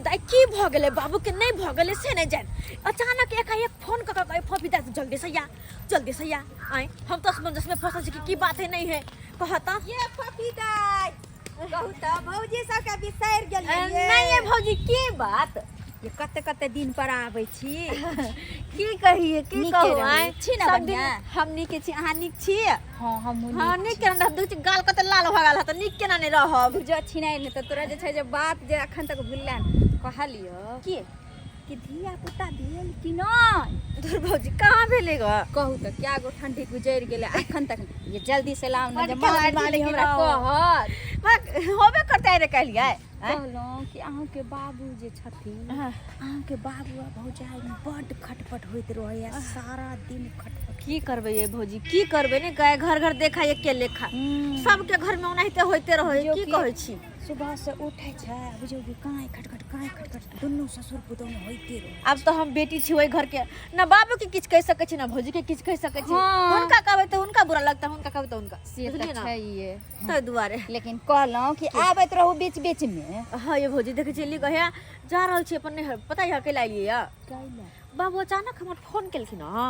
दाइ की भऽ गेलै बाबूके नहि भऽ गेलै से नहि जानि अचानक एकाएक फोन कऽ कऽ कहै फफी दाइ जल्दी से या जल्दी से या आँय हम तऽ असमंजसमे फँसल छी कि की बात है नहीं है कह तऽ ये फफी दाइ कहू तऽ भौजी सबके बिसरि गेलियै नहीं ये भौजी की बात ये कते कते दिन पर आबै छी की कहिए की नीके कहू रहू। आँय छी ने सब दिन बढ़िआँ? हम नीके छी अहाँ नीक छी हँ हमहूँ हँ नीक केना रहब देखै छी गाल कते लाल भऽ गेल हँ तऽ नीक केना नहि रहब बुझो छिनाइ नहि तऽ तोरा जे छै जे बात जे अखन तक भुलले ने कहलियो की कि धिया पुता भेल कि नहि धुर भौजी कहाँ भेलै ग कहू तऽ क्या गो ठंडी गुजरि गेलै अखन तक नहि। ये जल्दी से लाउ ने जे बड मामी खेलाइ छी मामी लेकिन हमरा हम। कहत बक, होबे करतै रे कहलियै आँय? कहलहुँ कि अहाँके बाबू जे छथिन हाँ। अहाँके बाबू आ भौजाइमे बड्ड खटपट होइत रहैया सारा दिन खटपट की करबै ये भौजी की करबै ने गाय घर घर देखा एके लेखा सबके घर में ओनाहिते होइते रहै बुझियौ की कि कहै छी सुबह से उठै छै आ बुझियौ कि काँय खटखट काँय खटखट दुनू ससुर पुतोहमे होइते रहै आब तऽ हम बेटी छी ओहि घर के ना बाबू के किछु कहि सकै छी ना भौजी के किछु कहि सकै छी हाँ। हुनका कहबै तऽ हुनका बुरा लगता हुनका कहबै तऽ हुनका से तऽ बुझलियै ना छैहे ताहि दुआरे लेकिन कहलहुँ कि आबैत रहू बीच बीचमे हाँ ये भौजी देखै छियै कहिया जा रहल छी अपन नैहर पता यऽ अकेला एलियै यऽ बाबू अचानक हमर फोन केलखिन हँ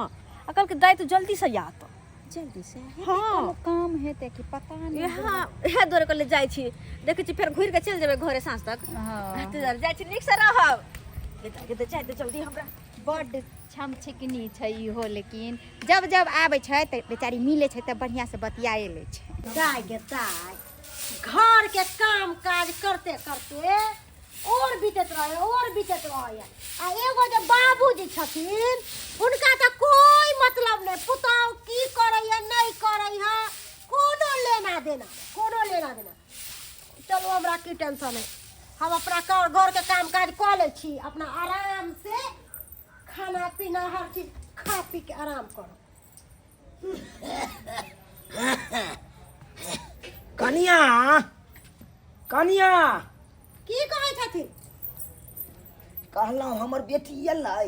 आ कहलकै दाइ तू जल्दीसँ या तऽ जल्दी से हेतै हाँ। कोनो काम हेतै कि पता नहि इएह इएह दुआरे कहलियै जाइ छी देखै छी फेर घुरि कऽ चलि जेबै घरे साँझ तक हँ ताहि दुआरे जाइ छी नीकसँ रहब गे तऽ जाइ तऽ जल्दी हमरा बड्ड छमछिकनी छै इहो लेकिन जब जब आबै छै तऽ बेचारी मिलै छै तऽ बढ़िआँसँ बतियाए लै छै दाय गे दाय घर के काम काज करते करते और बीतैत रहे और बीतैत रहे आ एगो जे बाबूजी छथिन हुनका तऽ कोई मतलब नहि पुतहु की करैया नहि करैया कोनो लेना देना कोनो लेना देना चलू हमरा की टेंशन है हम अपना घर के काम काज कऽ लै छी अपना आराम से खाना पीना हर चीज खा पी के आराम करू कनिया कनिया की कहै छथिन कहलहुँ हमर बेटी एलै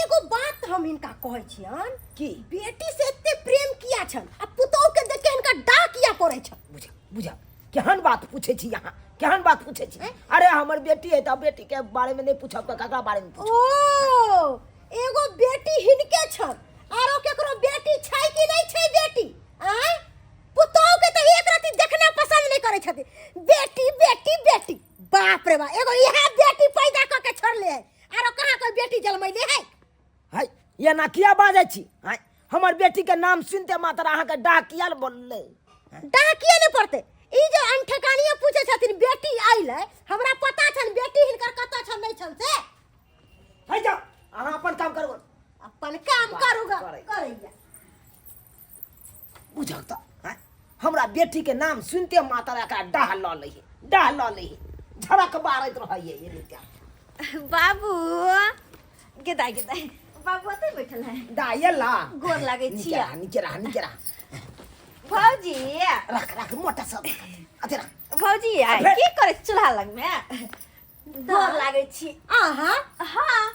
एगो बात हम हिनका कहै छियन की बेटी से एते प्रेम किया छन आ पुतोह के देख के हिनका डाह किया पड़ै छन बुझ बुझ केहन बात पूछै छी अहाँ केहन बात पूछै छी अरे हमर बेटी है तऽ बेटी के बारे में नहीं पूछब तऽ ककरा बारे में पूछब ओ एगो बेटी हिनके छन आरो केकरो बेटी छै कि नहीं छै बेटी आय पुतोह के तऽ एक रति देखना पसंद नहीं करै छथिन बेटी बेटी बेटी बाप रे बाप एगो इहे बेटी पैदा कऽ के छोड़ले है आरो कहाँ कोई बेटी जन्मैले है है एना किया बाजै छी है हमर बेटी के नाम सुनते मात्र अहाँके डाह किया बोललै डाह किए नहि पड़तै ई जे अनठेकानिये पूछै छथिन बेटी अइलै हमरा पता छन बेटी हिनकर कतऽ छन नहि छन से है जाओ अहाँ अपन काम करू अपन काम बात करूगा करै। करैया बुझक तऽ हैं? हमरा बेटी के नाम सुनते मात्र एकरा डाह लऽ लै है डाह लऽ लै है झड़क बारैत रहैए ये नित्या बाबू गे दाइ गे दाइ बाबू ओतै बैठल है दाइ एला गोर लागै नीचे छियै रह नीचे रह नीचे रह भौजी रख रख मोटा सब अथे रख भौजी आइ फेर- की करै छी चूल्हा लगमे गोर लागै छी आहा हाँ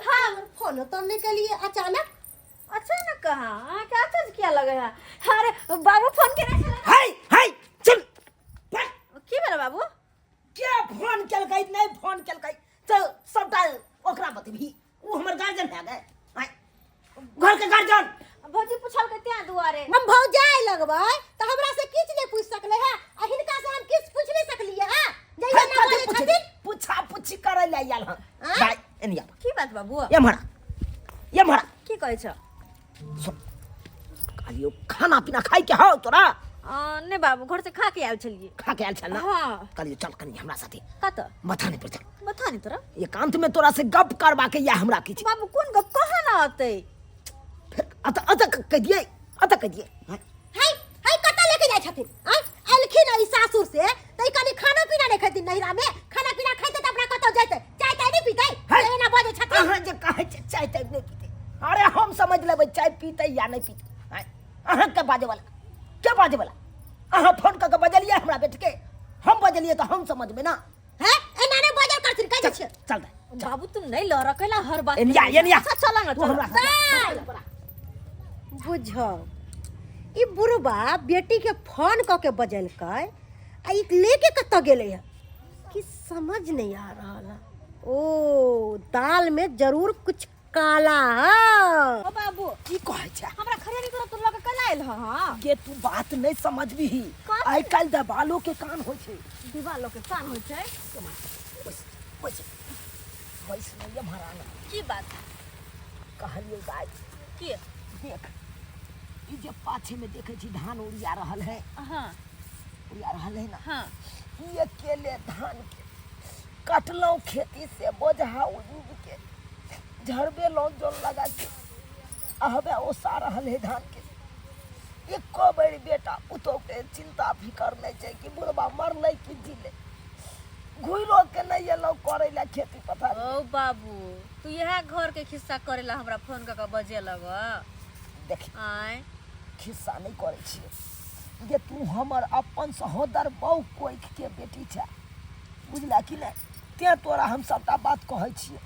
हाँ फोन तो नहीं केलिए अचानक अचानक कहाँ अहाँके अचरज किया लगे है अरे बाबू फोन केने छलै हाय हाय चल फट। की भेल बाबू के फोन केलकै नहि फोन केलकै तऽ सबटा ओकरा बतेबही ओ हमर गार्जियन भए गए आँय, घर के गार्जियन भौजी पुछलकै तें दुआरे हम भौजाइ लगबै तऽ हमरा से किछु नहि पूछि सकलै है आ हिनका से हम किछु पूछि नहि सकलियै है जहिया है, ना कथी बजै पूछै छथिन पूछा पूछी करै लए आयल हन आँय? भाइ एनी आब की बात बाबू एम्हर आ, एम्हर आ। की कहै छ सुन कहलियौ खाना पीना खाइ के हौ तोरा नहि बाबू घर से खा के आयल छलियै खा के आयल छल ना हाँ कहलियौ चल कनी हमरा साथे कतऽ मथाने पर चल बता नहीं तोरा एकांत में तोरा से गप करबा के या हमरा किछु बाबू कोन गप कहाँ ना अतै फिर अत अत कह दिए अत कह दिए है है कतऽ लेके जाइ छथिन आँय एलखिन ई सासुर से तऽ ई कनी खाना पीना नहि खेथिन नैहरा में खाना पीना खेतै तऽ अपना कतऽ जैतै चाय ताय नहि पीतै है। एना बजै छथिन अहाँ जे कहै छै चाय ताय नहि पीतै अरे हम समझ लेबै चाय पीतै या नहि पीतै आँय, अहाँ के बाजै वाला के बाजै वाला अहाँ फोन कऽ के बजलियै हमरा बेट के हम बजलियै तऽ हम समझबै ना है एना नहि बजल करथिन कहै छियै चल दे बाबू तुम नहीं लड़ रखेला हर बात एनिया एनिया अच्छा चला ना तू हमरा चला बुझौ ई बुढ़बा बेटी के फोन कऽ के बजेलकै आ ई लेके कतऽ गेलै हँ कि समझ नहीं आ रहा है। ओ दाल में जरूर कुछ काला है। ओ बाबू, की कहै छै? हमरा खरियानी तोरा तू लग कल आयल ह? हां, गे तू बात नहीं समझबिही। कथी? आइ काल्हि देवालो के कान होइ छै। दीवालो के कान होइ छै? बैस बैस बैस, नहीं महाराना। की बात? कहलियै गाय। की? देख, ई जे पाछे में देखै छी धान उड़िया रहल है। हां। उड़िया रहल है ना? हां। ई अकेले धान के कटलहुँ खेती से बोझा उजूब के झड़बेलहुँ जल लगा के, अहबे ओसा रहल है धान के। एको बेर बेटा पुतोह के चिंता फिकर नहीं छै कि बुढ़बा मरलै कि जीलै। घुरो के नहीं एलहुँ करै ला खेती पथारी। ओ बाबू, तू इएह घर के खिस्सा करेला हमरा फोन क के बजे लग? देखी। आय? खिस्सा नहीं करै छियै जे, तू हमर अपन सहोदर बहु कोइख के बेटी छै, बुझला कि नहि? तें तोरा हम सबटा बात कहै छियै।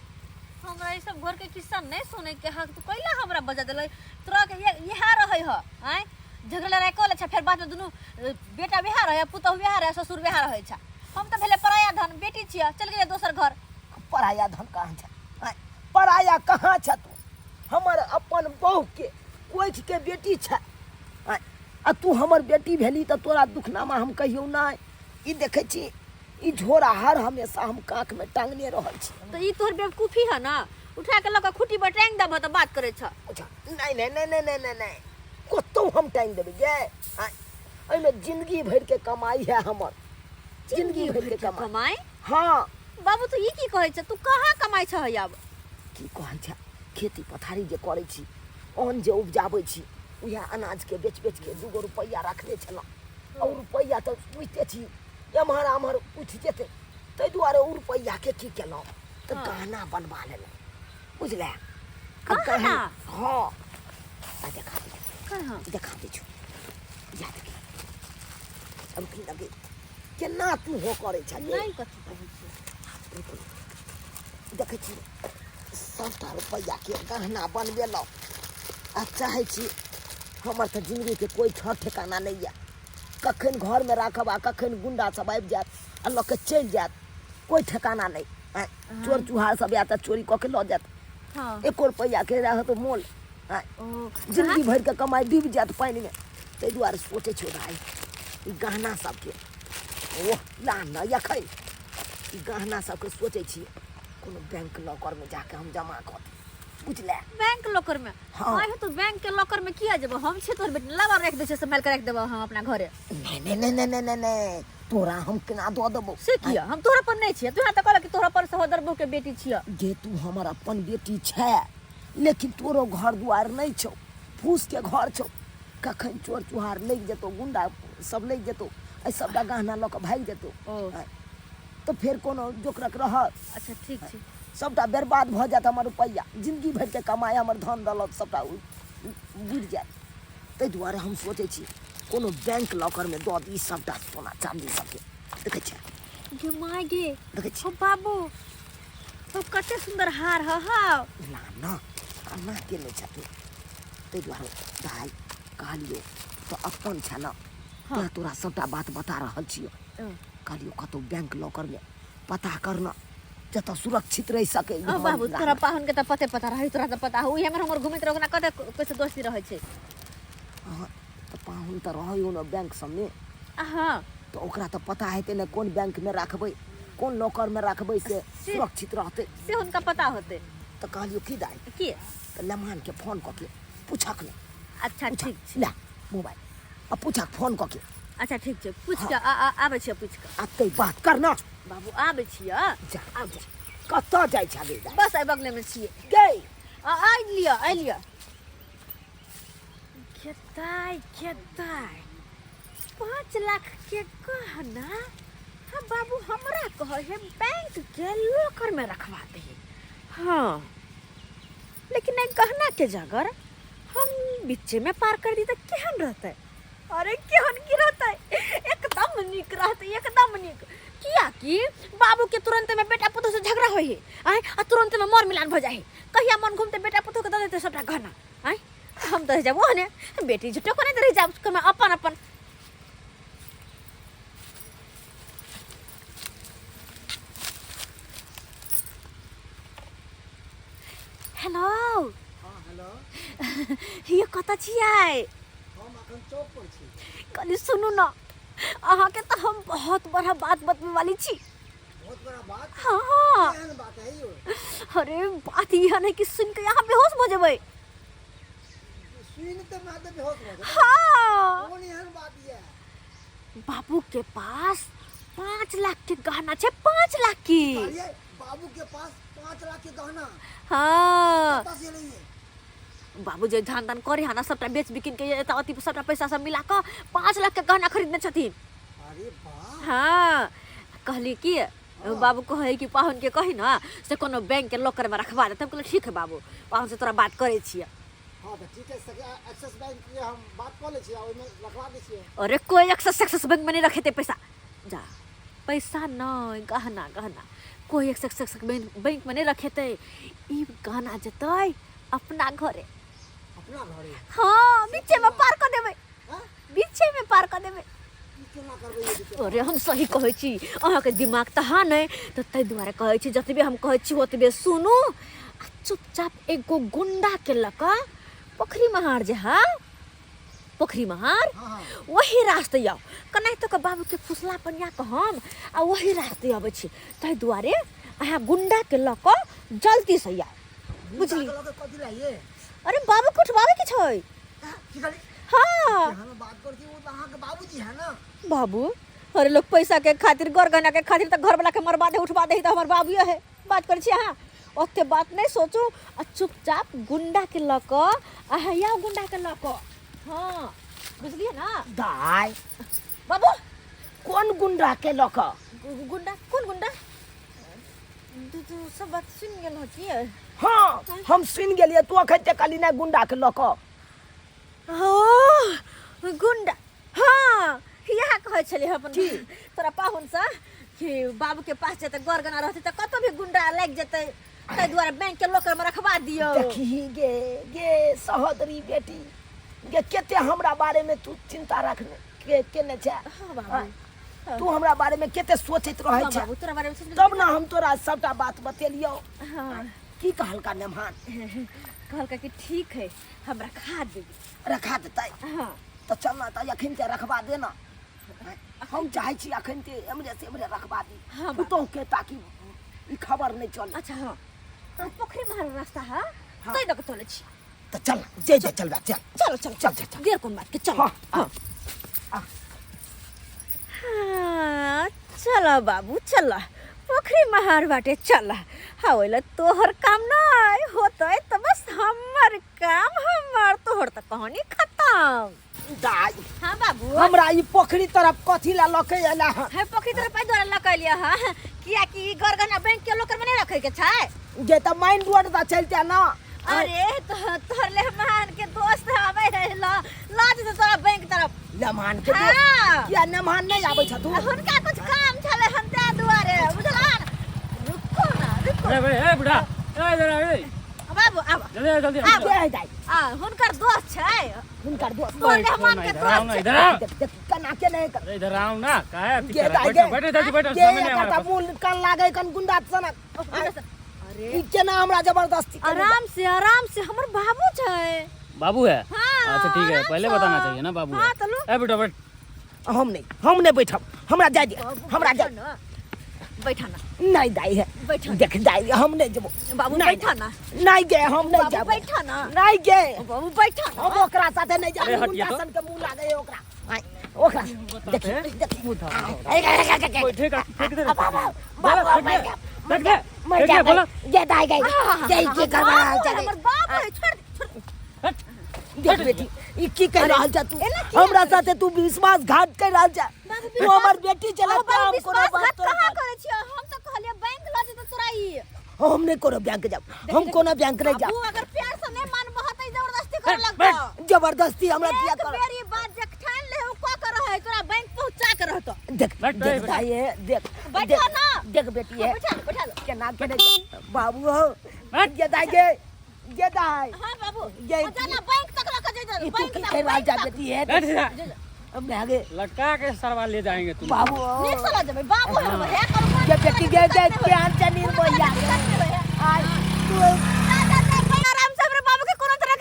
हमरा ई सब घर के खिस्सा नहीं सुने के हक। तू कैला हमरा बजा देलै? तोरा के इएह रहै ह? आय, झगड़ा लड़ाई कऽ लै छै, फेर बाद में दुनू बेटा विवाह रहै, पुतहु विवाह रहै, ससुर विवाह रहै छै। हम तऽ भेलै पराया धन बेटी छियै, चल गेलै दोसर घर। पराया धन कहाँ छै? आँय, पराया कहाँ छै? तू हमर अपन बहु के कोइख के बेटी छै। आँय, आ तू हमर बेटी भेली तऽ तोरा दुखनामा हम कहियौ नहि। ई देखै छी, ई झोरा हर हमेशा हम काँखमे टांगने रहल छी। तऽ ई तोहर बेवकूफी है ना, उठा के लऽ कऽ खूटी पर टांगि देबह तऽ बात करै छ। अच्छा, नहि नहि नहि नहि नहि नहि नहि, कतहु हम टांगि देबै गे? आँय, एहिमे जिंदगी भरिके कमाई है हमर, जिंदगी भरिके कमाई। कमाई? हाँ। बाबू, तू ई की कहै छ? तू कहाँ कमाइ छ आब? की कहै छै, खेती पथारी जे करै छी, अन्न जे उपजाबै छी, उएह अनाजके बेच बेचके दूगो रुपैआ रखने छलहुँ। और रुपैआ तऽ बुझिते छी, एम्हर आम्हर उठि जेतै, ताहि दुआरे ओ रुपैआके की केलहुँ तऽ गहना बनवा लेलहुँ, बुझले? आ गहना? हँ, आ देखा दै कहाँ? देखा दै छौ, या देखी। अब की लगे, केना तू हो करै छ गे? नहि, कथी कहै छै? देखै छी, सबटा रुपैआके गहना बनबेलहुँ आ चाहै छी, हमर तऽ जिन्दगीके कोइ ठर ठेकाना नहि यऽ। कखन घरमे राखब आ कखन गुंडा सब आबि जायत आ लऽ के चलि जायत, कोइ ठेकाना नहि। आँय, चोर चुहार सब आयत आ चोरी कऽ के लऽ जायत। एको रुपैआके रहत मोल? आँय, ओ जिन्दगी भरिके कमाइ डूबि जायत पानिमे। ताहि दुआरे सोचै छियौ भाइ, ई गहना सबके, ओह ला न एखन ई गहना सबके सोचै छियै कोनो बैंक लॉकरमे जाके हम जमा कऽ दी, बुझले? बैंक लॉकर में? हाँ। आइ हो, तू बैंक के लॉकर में किया जेबो? हम छी तोहर बेटी, लावा राखि दै छै, सम्हाल के राखि देबो हम अपना घरे। नहि नहि नहि नहि नहि नहि नहि, तोरा हम केना दऽ देबौ? से किया? हम तोहरा पर नहीं छियै? तू यहाँ तऽ कहलक कि तोहरा पर सहोदर बहू के बेटी छियै। गे, तू हमर अपन बेटी छै, लेकिन तोरो घर दुआर नहि छौ, फूसके घर छौ। कखन चोर चुहार लागि जेतौ, गुंडा सब लागि जेतौ, एहि सबटा गहना लऽ कऽ भागि जेतौ। ओ। आँय, तऽ फेर कोनो जोकरक रहत? अच्छा, ठीक छै। सबटा बर्बाद भऽ जायत हमर रुपैआ, जिन्दगी भरिके कमाइ, हमर धन दौलत सबटा बुड़ि जायत। ताहि दुआरे हम सोचै छी कोनो बैंक लॉकरमे दऽ दी सबटा सोना चाँदी सबके। देखै छियै? गे माय गे! देखै छी? ओ बाबू, तो कते सुंदर हार ह हौ। ना ना, कन्ना केने छ तू? ताहि दुआरे दाइ कहलियौ, तऽ अपन छ ने, तेँ तोरा सबटा बात बता रहल छियौ। कहलियौ कतहु बैंक लॉकरमे पता करना जतऽ सुरक्षित रहि सकै। ओ बाबू, तोरा पाहुन के तऽ पते पता रहै, तोरा तऽ पता हो, हमर हमर घुमैत रहो ना, कते कैसे दोस्ती रहै छै। हँ, तऽ पाहुन तऽ रहै ने बैंक सबमे। हाँ। तऽ ओकरा तऽ पता हेतै ने, कोन बैंकमे राखबै, कोन लॉकरमे राखबै से सुरक्षित रहतै। से हुनका पता होतै। तऽ कहलियौ की दाइ? की? तऽ लेमानके फोन कऽ के पूछक ने। अच्छा। पूछक। ठीक छै। ले मोबाइल आ पूछक फोन कऽ के। अच्छा, ठीक छै, पूछ के आबै छियै, पूछ के। आ तै बात करना। बाबू, आबै छियै। जा जा, कतऽ जाइ छै गे दाइ? बस एहि बगलेमे छियै। गै। आ आइ लिअ, आइ लिअ। खेताइ खेताइ, 5 लाख के गहना, हाँ बाबू हमरा कहै है बैंक के लॉकर में रखवा दे। हाँ, लेकिन एहि गहना के जगर हम बीचे में पार कर दी तऽ केहन रहतै? अरे केहन की रहतै, एकदम नीक रहतै, एकदम नीक। कियाकि बाबू के तुरंत में बेटा पुतोह से झगड़ा होइ है, आँय, आ तुरंत में मोर मिलान भऽ जाइ है। कहिया मन घूमते बेटा पुतोह के दऽ देतै सबटा गहना। आँय, हम तऽ रहि जाब ओहने बेटी, झूठो को नहीं रहि जाब कमे अपन अपन। हेलो। ये कतऽ छियै? हम अखन चौक पर छी। कनि सुनू न, अहाँके तऽ हम बहुत बड़ा बात बतबै वाली छी। बहुत बड़ा बात? हाँ। केहन बात है यौ? अरे बात इएह नहि कि सुनि कऽ अहाँ बेहोश भऽ जेबै। सुनि तऽ मैं तऽ बेहोश भऽ जेबै। हाँ। कोन एहन बात यऽ? बाबू के पास 5 लाख के गहना छै, 5 लाख के। कहलियै बाबू के पास 5 लाख के गहना? हाँ। कतऽ से एलैये? बाबू जे धान तान करे है ना, सबटा बेच बिकिन के एतऽ अथी सबटा पैसा सब मिला कऽ 5 लाख के गहना खरीदने छथिन। अरे वाह! हाँ, कहली कि बाबू कहै कि पाहुन के कही ना से कोनो बैंक के लॉकर में रखवा दे। तब कहलियै ठीक है बाबू, पाहुन से तोरा बात करै छियै। हाँ तऽ ठीक है, सके एक्सिस बैंक के हम बात कऽ लै छियै आ ओहिमे रखवा दै छियै। अरे कोई एक्सेस एक्सेस बैंक में नहीं रखेते पैसा। जा पैसा नहीं, गहना गहना कोई एक्सेस एक्सेस बैंक बैंक में नहीं रखेते। ई गहना जेतै अपना घरे। अपना घरे? हाँ, बीचे में पार कर देबै। हाँ? बीचे में पार कर देबै। ई केना करबै ये बीचे? अरे हम सही कहै छी, अहाँके दिमाग तऽ हा नहि तऽ ताहि दुआरे कहै छी, जतबे हम कहै छी ओतबे सुनू आ चुपचाप एगो गुंडा के लऽ कऽ पोखरी महार जे हा, पोखरी महार, हाँ हाँ वही रास्ते आउ। केनाहितो कऽ बाबूके फुसला पनिया कऽ हम आ वही रास्ते अबै छी। ताहि दुआरे अहाँ गुंडाके लऽ कऽ जल्दीसँ आउ, बुझली? गुंडा के लऽ के कथी ला ये? अरे बाबूके उठबाबैके छै। हाँ, की कहली? हाँ। हम बात करती, वो तो अहाँके बाबूजी है ना। बाबू, अरे लोग पैसा के खातिर, गर गहना के खातिर तऽ घर वाला के मरबा दे, उठवा दे, तऽ हमर बाबूए है। बात करै छी अहाँ, ओते बात नहि सोचू आ चुपचाप गुंडा के लऽ कऽ अहाँ आउ, गुंडा के लऽ कऽ। हाँ, बुझलियै ना? दाय। बाबू। कोन गुंडा के लऽ कऽ? गुंडा, कोन गुंडा? तू तू सब बात सुनि गेलहुँ की? हाँ, हम सुनि गेलियै। तू अखन ते कहली नहि गुंडा के लऽ कऽ। ओ गुंडा, हाँ, इएह कहै छलियै अपन तोरा पाहुनसँ कि बाबूके पास जेतै, गर गना रहतै तऽ कतौ भी गुंडा लागि जेतै, ताहि दुआरे बैंक के लॉकर में रखवा दियौ। देखी गे, गे सहोदरी बेटी गे, कते हमरा बारे में तू चिंता रखने के केने छै। हाँ बाबू। तू हमरा बारे में कते सोचैत रहै हाँ छै। बाबू, तोरा बारे में सोचबे। तब ना हम तोरा सबटा बात बतेलियौ। हाँ। की कहलका नेमहान? कहलका कि ठीक है, हम रखा देबै। रखा देतै? हाँ। तऽ चल ना, तऽ अखन ते रखबा दे ना। हम चाहै छी अखन ते एमरे से एमरे रखबा दी। हाँ बाबू। पुतोह के, ताकि ई खबर नहि चले। अच्छा, हाँ, तो पोखरी में रास्ता है। हाँ। तै दऽ के चलै छी। तऽ चल, जे जे चलबा, चल। चलो चलो। चल चल चल। देर कोन बात के, चलो। हाँ। हाँ हाँ, चल बाबू, चल, पोखरी महार बाटे, चल। हाँ, ओइला तोहर काम नहीं होतै तऽ बस हमर काम, हमर तोहर तऽ कहानी खत्म। दाइ। हाँ बाबू। हमरा ई पोखरी तरफ कथी ला लऽ के एला हँ? है, पोखरी तरफ एहि दुआरे लऽ के एलियै हँ कियाकि ई गरगहना बैंक के लॉकर में नहीं रखे के छै। जे तऽ माइन रोड दा चलते ना। अरे तो तोहर लेहमान के दोस्त आबै है, ल ल जेतै तोरा बैंक तरफ। लेमान के दोस्त? हाँ। किया, नेमान नहि आबै छथु? हुनका कुछ काम छलै हन ताहि दुआरे, बुझलहन? रुको ना, रुको। ए भाई, ए बुढ़ा, ए इधर आ, ए। बाबू, आब। जल्दी आ, जल्दी आ। आब। के है दाइ? आ हुनकर दोस्त छै। हुनकर दोस्त? तोहर लेहमान के इधर आओ दोस्त ना, छै। इधर आओ। देख देख, केना के नहि अरे इधर आओ ना, काहे अथी गे कर रहा है? दाइ गे। बैठो बैठो जल्दी बैठो, गे समय नहीं एकर हमारे तऽ पास। मुँह कान लागै कन गुंडा सनक। अरे ई केना हमरा जबरदस्ती केने? आराम से, आराम से, हमर बाबू छै। बाबू है? हाँ। अच्छा ठीक है। आराम पहले से। बताना चाहिए ना, बाबू हाँ, है। तो लो। ए बेटा, बैठ। हम नहीं, हम नहीं बैठब, हमरा जाय दे। बाबू, हमरा बैठो जाय ना, बैठा ना। नहीं दाई है। बैठो। देख दाई, हम नहीं जेबो। बाबू, नहीं, बैठा ना। नहीं गे, हम नहीं बाबू, जाबो। बैठा ना। नहीं गे। बाबू, बैठा ना। हम ओकरा साथे नहीं अरे जाबो। हटिए गुंडा तो। सन के मुंह लागे है ओकरा। आय, ओकरा देखी देखी। बैठेगा, फेंक दे। बाबू, बोला, बाबू, फेंक मर दे। जा, फेंक दे, मर फेंक जा। दे, बोला। गे दाई गे, गे की करवा बाबू रहल है, छै? हमर बाबू है, छोड़ दे, छोड़ दे। देख बेटी, ई की कह रहल छ तू? एना किया? हमरा साथे तू विश्वासघात कर रहल छ। बाबू, तू हमर बेटी चला। अहाँ बाबू, हम कोनो बात विश्वासघात तोरा कहाँ करै छियै? हम तऽ कहलियै बैंक लऽ जेतै तोरा ई। हम नहीं कोनो बैंक जाब, हम कोनो बैंक नहीं बाबू, जाब। अगर प्यार से नहीं मानबह तऽ ई जबरदस्ती करे लगतौ। जबरदस्ती हमरा किया एक कर? बेर ई बात जे ठान ले उ कऽ के रहै, तोरा बैंक पहुंचा के रहतौ। देख। बैठ, देख बैठ। दाई है, देख। बैठो देख, ना। देख बेटी है। बैठा लो, बैठा लो। केना केने बाबू हो। बैठ। गे दाई, गे गे दाई। हाँ बाबू। ये जाना बैंक तक लऽ के जइतौ। ई तू बैंक की तक, कर रहल बैंक छ तक। बेटी है? बैठ जा। मैं गे लटका के सरवा ले जाएंगे तुम। बाबू हो। नीक से लऽ जेबै, बाबू है हमर, हे करू। गे बेटी गे, गे केहन छै निर्मोहिया? आय तू जा जा जा, आराम से, हमरा बाबू के कोनो तरह के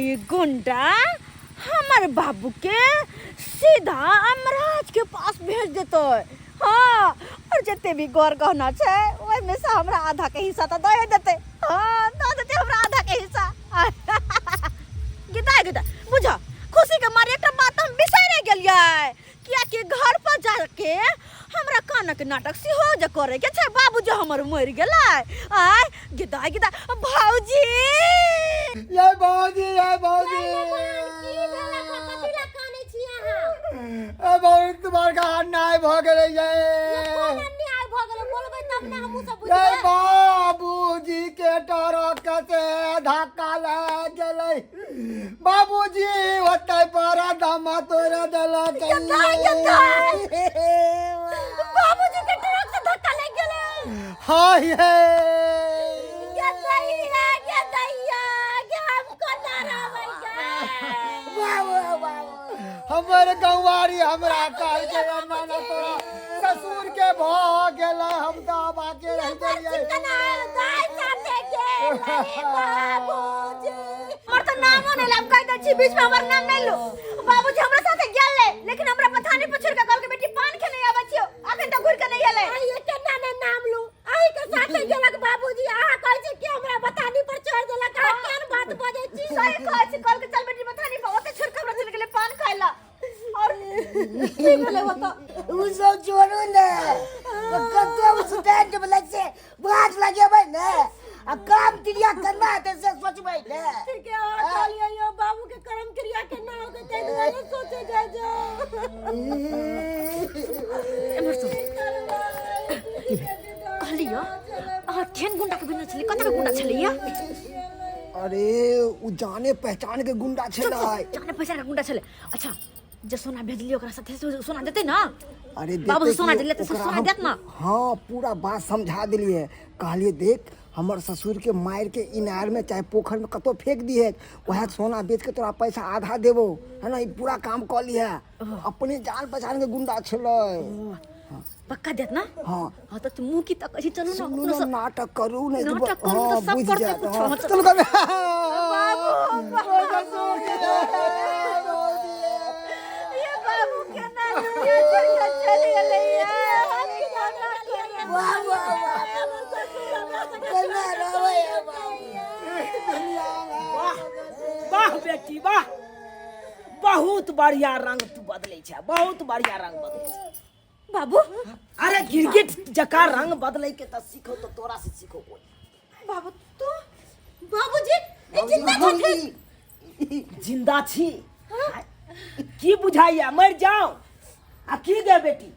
ई गुंडा हमर बाबू के सीधा अमराज के पास भेज देतै। हाँ, और जते भी गौर गहना छै ओहिमे से हमरा आधा के हिस्सा तऽ दए देतै। हाँ, दऽ देतै हमरा आधा के हिस्सा। गिदा गिदा बुझ, खुशी के मारे एकटा बात हम बिसरि गेलियै, कियाकि घर पर जाके हमरा कानक नाटक सेहो जे करे के छै। बाबू जे हमर मरि गेलै। आय गिदा गिदा भौजी, ये भौजी, ये भौजी, की भेलै? कथी लए कानै छी अहाँ? ए भौजी, तुम्हार का अन्याय भऽ गेलै ये। कोन अन्याय भऽ गेलै? बोलबै तब ने हमहूँ सब ये बुझबै। बाबूजी के ट्रक से धक्का लागि गेलै, बाबूजी ओतै पर दम तोड़ देलक। बाबूजी के ट्रक से धक्का लागि गेलै? हाँ ये। गे दैया, गे दैया, गे हम कोना रहबै गे? हमर गौवारी हमरा कहलकै, ना ना, तोरा ससुर के भऽ गेलै, हम तऽ बाके रहि गेलियै। दाइ साथे गेलै बाबूजी। हमर तऽ नामो नहि लेब, कहि दै छी, बीच में हमर नाम नहि लू। बाबूजी हमरा साथे गेल, लेकिन हमरा पथानी पर छोड़ के कहलकै, बेटी, पान खेने आबै छियौ, अखन तक घुरि के नहि एलै। अहीं केना ने नाम लू? अहीं के साथे गेलक बाबूजी, अहाँ कहै छी कि हमरा बतानी पर छोड़ देलक। अहाँ केहन बात बजै छी? सही कहै छी। कहलकै, चल बेटी बथानी पर, ओते छोड़ के हमरा चलि गेलै पान खाइ ला। और की भेलै ओतऽ? उ सब छोड़ू ने, कतौ स्टैंड वाला से गाछ लगेबै ने आ काम क्रिया करना हेतै से सोचबै ने। ठीक है, अहाँ कहलियै यौ बाबू के कर्म क्रिया केना होतै, ताहि दुआरे सोचे जाइ जाउ। एम्हर सुन, कहलियो अहाँ केहन गुंडा के भेजने छलियै? कतऽ के गुंडा छलैया? अरे, उ जाने पहचान के गुंडा छलै। जाने पहचान के गुंडा छलै। अच्छा, जे सोना भेजलियै ओकरा साथे से सोना देतै ना? अरे, बाबू देतै। सोना कि देले तऽ ओकरा सोना देत ना? हाँ, पूरा बात समझा देलियै। कहलियै, देख, हमर ससुर के मारि के इनार में चाहे पोखर में कतौ फेंक दिहे, वएह सोना बेच के तोरा पैसा आधा देबो, है ना? ई पूरा काम कऽ लिहे। अपने जान पहचान के गुंडा छलै। पक्का देत ना? हाँ। हाँ, तऽ मुँह की तकै छी? चलू ना। सुनू अपनो ने, सब नाटक करू ने। नाटक करू हाँ, तऽ सब बुझि करतै जायत। कुछो। हाँ, हाँ, चलू। चलू कभी। बाबू, ये बाबू केना दुनिया छोड़ि कऽ चलि गेलैया? हम केना करब? वाह वाह वाह, केना रहबै बाबू? वाह वाह बेटी वाह, बहुत बढ़िया रंग तू बदलै छै, बहुत बढ़िया रंग बदलै छै। बाबू, अरे, गिरगिट जकाँ रंग बदलै के तऽ सीखो तऽ तोरा से सीखो कोई। बाबू, तू बाबूजी, ई जिंदा छथिन? जिंदा छी। की बुझाइया, मरि जाओ आ की? गे बेटी,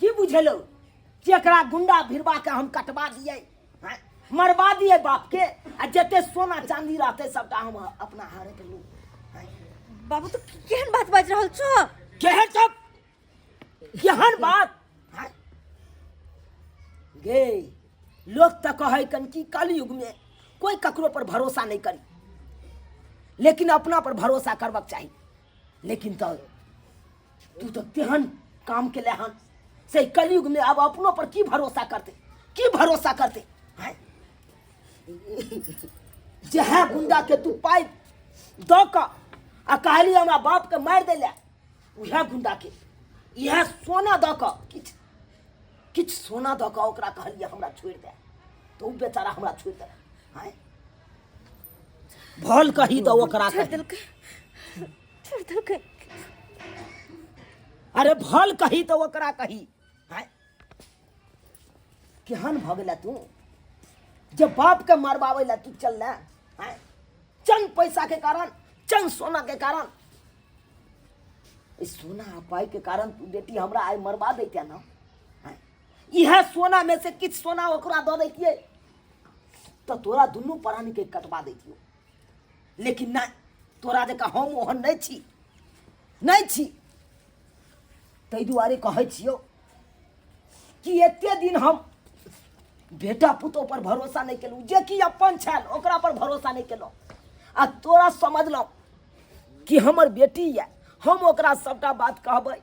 की बुझेलो जेकरा गुंडा भिड़बा के हम कटवा दिए हैं? मरवा दिए बाप के आ जते सोना चांदी रहते सबटा हम अपना हारे के लू हैं? बाबू, तू केहन बात बाजि रहल छौ? केहन सब केहन बात हैं? गे, लोग तऽ कहै कन कि कलयुग में कोई ककरो पर भरोसा नहीं करी, लेकिन अपना पर भरोसा करबाक चाही। लेकिन तऽ तू तऽ तेहन काम के हन से कलयुग में अब अपनो पर की भरोसा करते, की भरोसा करते हैं? जहे गुंडा के तू पाइ दऽ कऽ आ कहली हमरा बाप के मारि दै लए, उएह गुंडा के इएह सोना दऽ कऽ, किछु किछु सोना दऽ कऽ ओकरा कहलियै हमरा छोड़ि दे, तऽ ओ बेचारा हमरा छोड़ि देलक। आँय, भल कही तऽ ओकरा छोड़ि कही। देलकै, छोड़ि देलकै। अरे, भल कही तऽ ओकरा कही। आँय, केहन भऽ गेला तू जे बाप के मरबाबै लए तू चलले? आँय, चंद पैसा के कारण, चंद सोना के कारण, ई सोना आ पाइ के कारण तू बेटी हमरा आइ मरबा दैते ना? आँय, इएह सोना में से किछु सोना ओकरा दऽ दैतियै तऽ तोरा दुनू प्राणी के कटवा दैतियौ। लेकिन नहि, तोरा जकाँ हम ओहन नहि छी, नहि छी। ताहि दुआरे कहै छियौ कि एते दिन हम बेटा पुतोह पर भरोसा नहि केलहुँ, जे कि अपन छल ओकरा पर भरोसा नहि केलहुँ, आ तोरा समझलहुँ कि हमर बेटी यऽ, हम ओकरा सबटा बात कहबै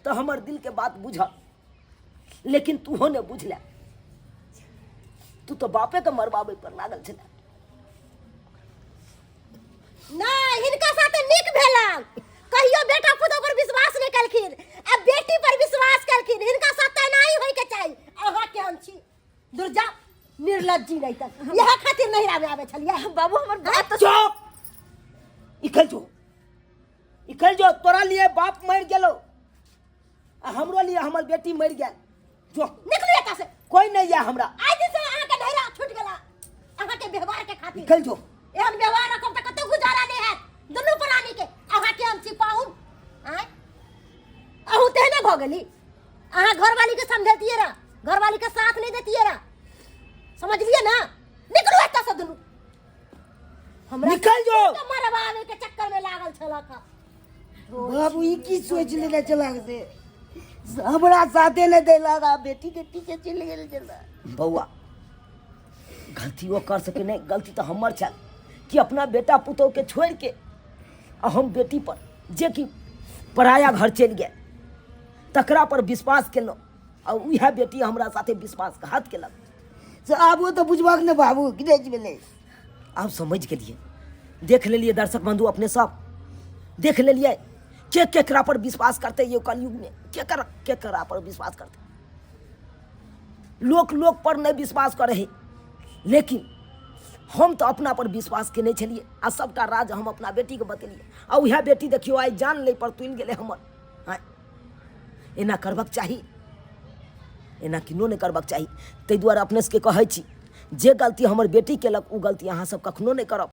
तऽ हमर दिलके बात बुझत। लेकिन तूहो ने बुझले, तू तऽ बापेके मरबाबै पर लागल छलै। नहि। हिनका साथे नीक भेलन। कहियो बेटा पुतोह पर विश्वास नहि केलखिन आ बेटी पर विश्वास केलखिन। हिनका साथ एनाही होय के चाही। अहाँ केहन छी दुर्जा, निर्लज्जी नहीं तक यह खातिर नहीं आवे आवे छलिए। बाबू हमर बात तो चुप, इखल जो, इखल जो, तोरा लिए बाप मर गेलो आ हमरो लिए हमर बेटी मर गेल। जो निकलू एतऽ से। कोई नहीं या हमरा। आइ दिन से अहाँ के नैहरा छूट गेला अहाँ के व्यवहार के खातिर। निकल जो। एहन व्यवहार रखब तऽ कतौ गुजारा नहीं हैत दुनू प्राणी के। अहाँ के हम छी पाहुन, आँय अहूँ तेहने भऽ गेली। अहाँ घरवाली के समझैतियै रह, घरवाली के साथ नहीं देतियै रह, समझलियै ना? निकलू एतऽ से दुनू। हमरा निकल जो। के मरवावे के चक्कर में लागल छलक। बाबू ई की सोच लेने चला से हमरा साथे नहीं देलक आ बेटी के पीछे चलि गेल छला। बौआ गलती वो कर सके नहीं, गलती तो हमर छल कि अपना बेटा पुतोह के छोड़ के आ हम बेटी पर जे कि पराया घर चलि गेल तकरा पर विश्वास केलहुँ आ उएह बेटी हमरा साथे विश्वासघात केलक। से आबो तऽ बुझबक ने बाबू कि नहि भेलै। आब समझ गेलियै, देख लेलियै दर्शक बंधु अपने सब देख लेलियै के केकरा पर विश्वास करते ये कलयुग में, केकर केकरा पर विश्वास करते। लोक लोक पर नहीं विश्वास करे है, लेकिन हम तो अपना पर विश्वास केने छलियै आ सबटा राज हम अपना बेटी के बतेलियै आ उएह बेटी देखियौ आइ जान लै पर तुलि गेलै हमर। आँय एना करबाक चाही, एना किनो नहि करबाक चाही। ताहि दुआरे अपने सबके कहै छी जे गलती हमर बेटी केलक ओ गलती अहाँ सब कखनो नहि करब।